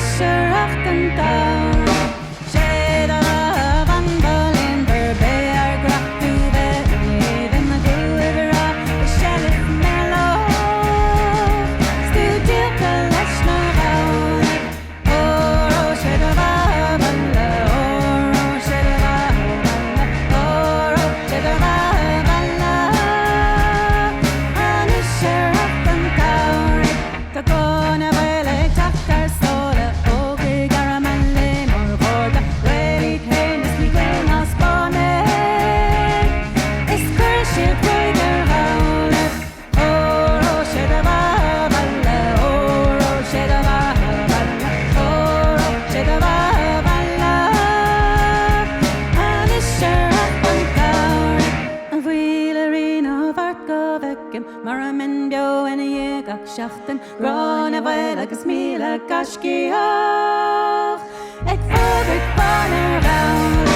Anois ar theacht an tsamhraidh, 'Sé do bhean ba léanmhar b'é ár gcrá tú bheith in éadan na gcuibhreá i seilbh mé leo. 'S tú díolta leis na gamhnaibh, óró sé do bheatha bhaile, óró sé do bheatha bhaile, óró sé do bheatha bhaile. Anois ar theacht an tsamhraidh, tá go na bhfuil ag teacht thar sáile, ógaigh arm an lae mar gharda, Gaeil iad féin is ní Gaeil ná Spáinnigh, is cuireann siad ruaig ar ghamhnaibh, óró sé do bheatha bhaile, óró sé do bheatha bhaile, óró sé do bheatha bhaile. Anois ar theacht an tsamhraidh, a bhuí le Rí na bhFeart go bhfeicim mura mbeinn beo ina dhiaidh gach seachtain. Grá na bhFail agus 1000 gaiscíoch ag fógairt ban ar ghamhna.